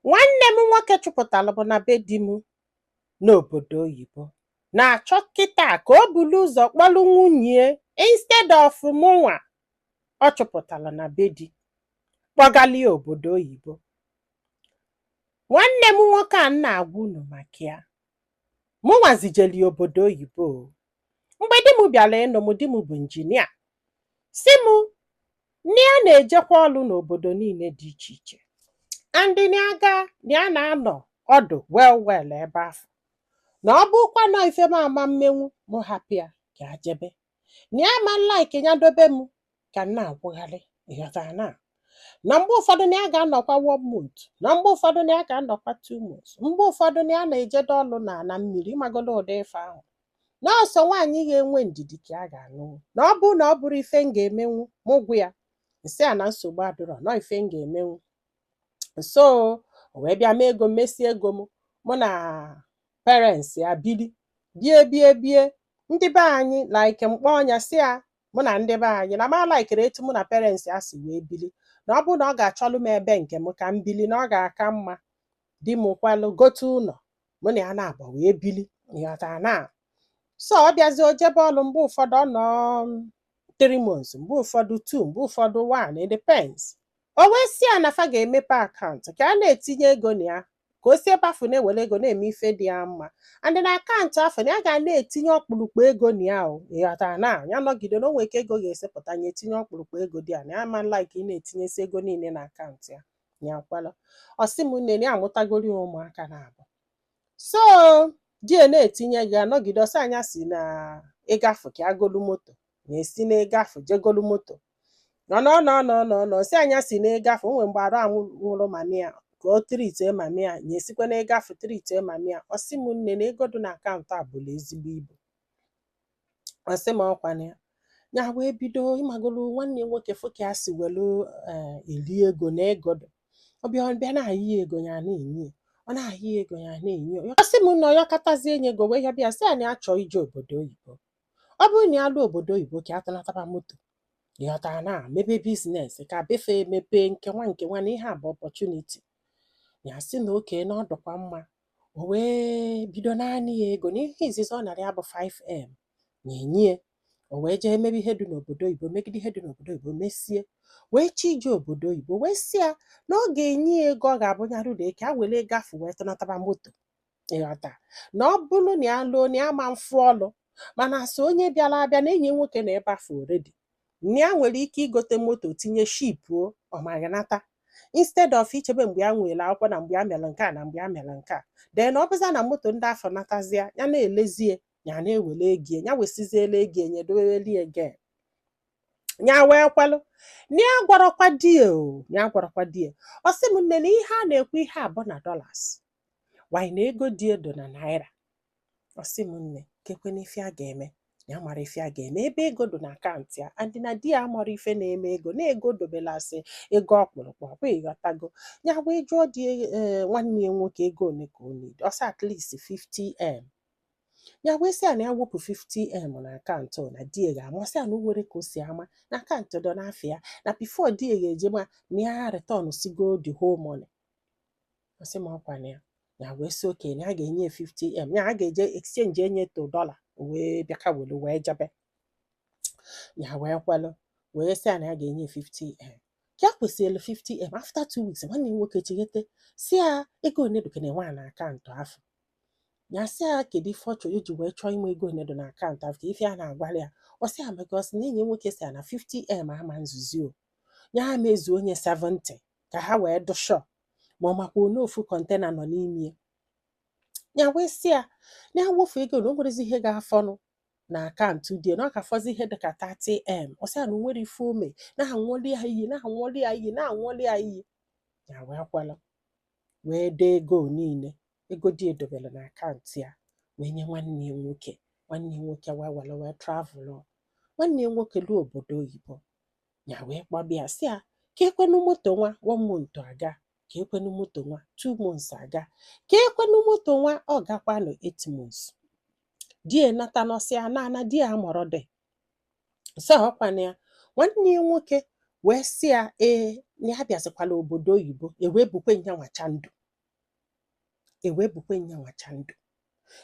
Nwanne m nwoke chụpụtalụ m na be di m n'obodo oyibo na-achọ kịta ka o bulu ụzọ kpọlụ nwunye instead of mụnwa ọ chụpụtara na be di kpọgalie obodo oyibo. Nwanne m nwoke a m na-agwa unu maka ya, mụnwa zijeli obodo oyibo o. Mgbe di m bịara ịnụ m, di m bụ injinia, si m na ya na-ejekwa ọlụ n'obodo niile dị iche iche, and na ya gaa na ya na-anọ ọdụ well well ebe afọ, na ọ bụkwa na ife m ama mmenwu, mụ hapụ ya ka ya jebe, na ya ma like ya dobe m ka m na-akwụgharị. Ịghọtara na mgbe ụfọdụ na ya ga-anọkwa one month, na mgbe ụfọdụ na ya ga-anọkwa 2 months, mgbe ụfọdụ na ya na-ejedo ọlụ na mmiri, ịmagolo ụdị ife ahụ, na ọsọ nwaanyị ga-enwe ndidi ka a ga-anụ, na ọ bụ na ọ bụrụ ife m ga-emenwu, mụ gwa ya, nsị a na nsogbu adịrọ nọ ife m ga-emenwu. So o wee bịa mee ego, mesie ego m, mụ na parents ya bili bie bie bie. Ndị be anyị like mkpọ ọnya si ya mụ na ndị be anyị na ma likere etu mụ na parents ya si wee bili, na ọ bụrụ na ọ ga-achọlụ m ebe nke m ka m bili, na ọ ga-aka mma. Di m kwalụ gote ụlọ, mụ na ya na-abọ wee bili. Ịghọtara na so ọ bịazi o jebe ọlụ, mgbe ụfọdụ ọ nọ 3 months, mgbe ụfọdụ 2, mgbe ụfọdụ 1, it depends. O wee sị ya na fa ga-emepe akaụntụ ka a na-etinye ego na ya, ka o si ebe afọ na-ewere ego na-eme ife dị ya mma, and na akaụntụ afọ na ya ga na-etinye ọkpụrụkpụ ego na ya o. Ịghọtara na ya nọgide na o nwere ka ego ga-esepụta, ya etinye ọkpụrụkpụ ego dị ya, na ya ma like ị na-etinyesi ego niile na akaụntụ ya. Ya kwalụ, ọ sị m nne na ya amụtagori ya ụmụaka na-abụ. So di ya na-etinye ego, anọgide ọsọ anya si na ịgafe ka agolu moto, na-esi na ịgafe jegolu moto nọ nọ nọ nọ nọ nọ, si anya si na ịgafe o nwere mgbe arụ anwụ nwụrụ mami ya ka o treatie mami ya, ya esikwa na ịgafe treatie mami ya. Ọ sị m nne na ego dị na akaụntụ a bụrụ ezigbo ibu. Ọ sị m ọkwana ya, ya wee bido ịmagolu nwanne ya nwoke fụ ka ya si welu eli ego na ego dị. Ọ bịa bịa na-ayị ya ego, ya na-enye ya, ọ na-ayị ya ego, ya na-enye ya. Ọ sị m na ọ yọkọtazie enye ego wee ya bịa sị ya na ya chọọ ije obodo oyibo, ọ bụrụ na ya lụọ obodo oyibo ka ya tụnataba moto, ịghọtara, na mebe business ka befe emepe nke nwa nke nwa, na ihe a bụ opportunity. Ya sị na oke na ọ dịkwa mma. O wee bido naanị ya ego na ihe izizi ọ nara ya bụ 5M na enye, o wee jee mebe ihe dị n'obodo oyibo, megide ihe dị n'obodo oyibo, mesie wee chi ije obodo oyibo, wee sị ya na ọ ga-enye ya ego ọ ga-abụ ya ruru eke a were ego afụ wee tụnataba moto. Ịghọta na ọ bụrụ na ya lụọ na ya ma mfụ ọlụ, mana asị onye bịara abịa na enyi nwoke na ebe afọ already, na ya nwere ike igote moto tinye shipuo ọmaganata instead of ichebe mgbe ya nwere akwụkwọ na mgbe ya mere nke a na mgbe ya mere nke a. Then ọ bụza na moto ndị afọ natazie, ya na-elezie, ya na-ewere ego ya wesiziela ego ya edoweli ego ya wee kwelụ. Na ya gwarakwa di ya o, ya gwarakwa di ya. Ọ sị m nne na ihe a na-ekwu ihe a bụ na dollars, wanyị na ego dị edo na naira. Ọ sị m nne kekwe na ife a ga-eme, ya mara ife a ga-eme ebe ego dị na akaụntụ ya, and na di ya amara ife na-eme ego na ego dobelasị ego ọkpụrụkpụ ọkwa. Ịghọtago, ya wee jụọ di ee nwanne ya nwoke ego one ka ọ need. Ọ sị at least 50M. Ya wee sị ya na ya wepụ 50M na akaụntụ na di ya ga-amasị ya, na o nwere ka o si ama na akaụntụ dị n'afọ ya, na before di ya ga-eje ma na ya return sigo the whole money. Ọ sị m ọkwa na ya, ya wee sị oke na ya ga-enye ya 50M, ya a ga-eje exchange enye to dollar, o wee bịaka were wee jebe. Ya wee kwelụ, wee sị ya na ya ga-enye 50M ka ya kwesịrị 50M. After 2 weeks, nwanne ya nwoke chighete si ya ego one dụkene nwa na akaụntụ afọ. Ya sị ya kedu ife ọ chọrọ iji wee chọọ inwe ego one dị na akaụntụ afọ, ka ife a na-agwala ya. Ọ sị ya because na enyi nwoke si ya na 50M ama nzuzi o, ya mezuo onye 70 ka ha wee dụ sure ma ọ makwa one ofu container nọ n'ime ya. Ya wee sị ya na ya wofu ego na o nwerezi ihe ga-afọnụ na akaụntụ dị ya, na ọ ga-afọzi ihe dịka 30M. Ọ sị ya na o nwere ife ome, na-anwụli ya iyi, na-anwụli ya iyi, na-anwụli ya iyi. Ya wee kwelụ wee dee ego niile ego dị edobere na akaụntụ ya wee nye nwanne ya nwoke. Nwanne ya nwoke wee were wee travel. Nwanne ya nwoke ruo obodo oyibo, ya wee kpọbịa sị ya ka ekwenu moto nwa one month aga, ka ekwenu moto nwa 2 months aga, ka ekwenu moto nwa ọ gakwanụ 8 months. Di ya nata n'ọsị ya na na di ya amụrụ dị so ọkwana ya. Nwanne ya nwoke wee sị ya ee, na ya bịazikwala obodo oyibo, e wee bukwe nyanwacha ndụ. Ewee bukwe nyanwa chandụ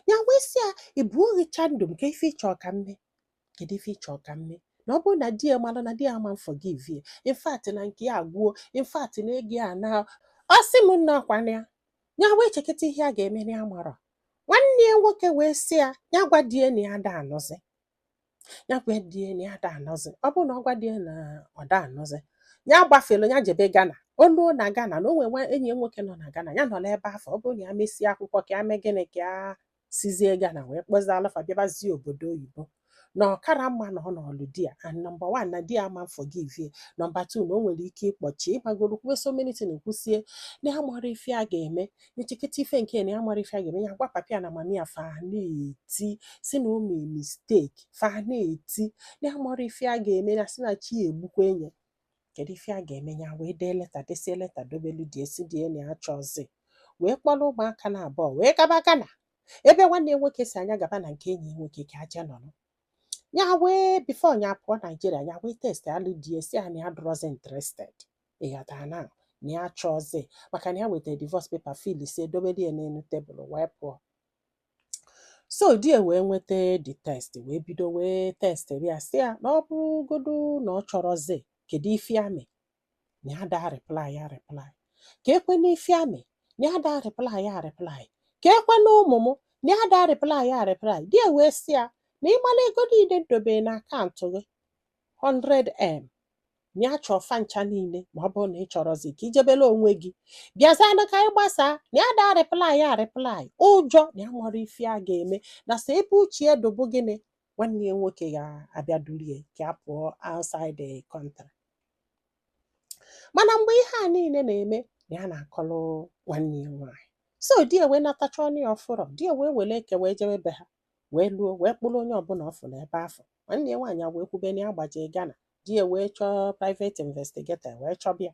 ya, wee sị ya ebuoghị chandụ m ka ife ịchọ ka mme. Kedu ife ịchọ ka mme na ọ bụrụ na di ya mara na di ya ama forgive ya? In fact, na nke ya agwuo. In fact, na ego ya na ọ sị m nna ọkwana ya. Ya wee cheketa ihe a ga-eme na ya mara. Nwanne ya nwoke wee sị ya, ya gwa di ya na ya da anọzi, ya gwa di ya na ya da anọzi. Ọ bụrụ na ọ gwa di ya na ọ da anọzi, ya gbafelu, ya jebe Ghana. O luo na Ghana, na o nwee nwa enyi ya nwoke nọ na Ghana, ya nọ n'ebe afọ. Ọ bụrụ na ya mesie akwụkwọ, ka ya mee gịnị, ka ya sizie Ghana wee kpọzie alụfa bịabazie obodo oyibo, na ọkara mma na ọ nọlụ di ya. And number one, na di ya ama forgive ya. Number two, na o nwere ike ịkpọchi ịgbagoro kwuwe so many things, kwusie na ya mara ife a ga-eme, nchekịta ife nke na ya mara ife a ga-eme. Ya gwa papi ya na mami ya, fa na-eti si na o mee mistake. Fa na-eti na ya mara ife a ga-eme, na si na chi ya egbukwa enye. Kedu ife a ga-eme? Ya wee dee leta, desie leta, dobelu die, si die na ya chọzi, wee kpọrọ ụmụaka na abụọ wee gaba Ghana, ebe nwanne ya nwoke si anya gaba na nke enyi ya nwoke ka aje nọrọ. Ya wee before ya pụọ Naijiria, ya wee text alụ die, si ya na ya dụrọzi interested, ịghọta, na na ya chọzi, maka na ya wetara divorce paper, fill sie, dobere ya n'elu tebụl wee pụọ. So di ya wee nweta the text, wee bido wee text ya, si ya na ọ bụrụgodu na ọ chọrọzi, kedu ife ya mee na ya da reply ya reply, ka ekwe n'ife ya mee na ya da reply ya reply, ka ekwe na ụmụ m na ya da reply ya reply. Di ya wee sị ya na ịmara ego niile dobe na akaụntụ gị, 100M, na ya chọọ fancha niile, ma ọ bụrụ na ị chọrọzi ka ijebele onwe gị, bịazanụ ka anyị gbasaa. Na ya da reply ya reply, ụjọ na ya nwere ife a ga-eme na sọ ebe uche ya dobu gịnị, nwanne ya nwoke ga-abịa durie ka a pụọ outside the country. Mana mgbe ihe a niile na-eme, na ya na-akọlụ nwanne ya nwaanyị. So di ya wee natacha ọnụ ya ọfụrọ. Di ya wee were eke wee jebe be ha, wee luo, wee kpụrụ onye ọbụla ọ fụrụ ebe afọ. Nwanne ya nwaanyị wee kwube na ya gbajie Ghana. Di ya wee chọọ private investigator wee chọbịa.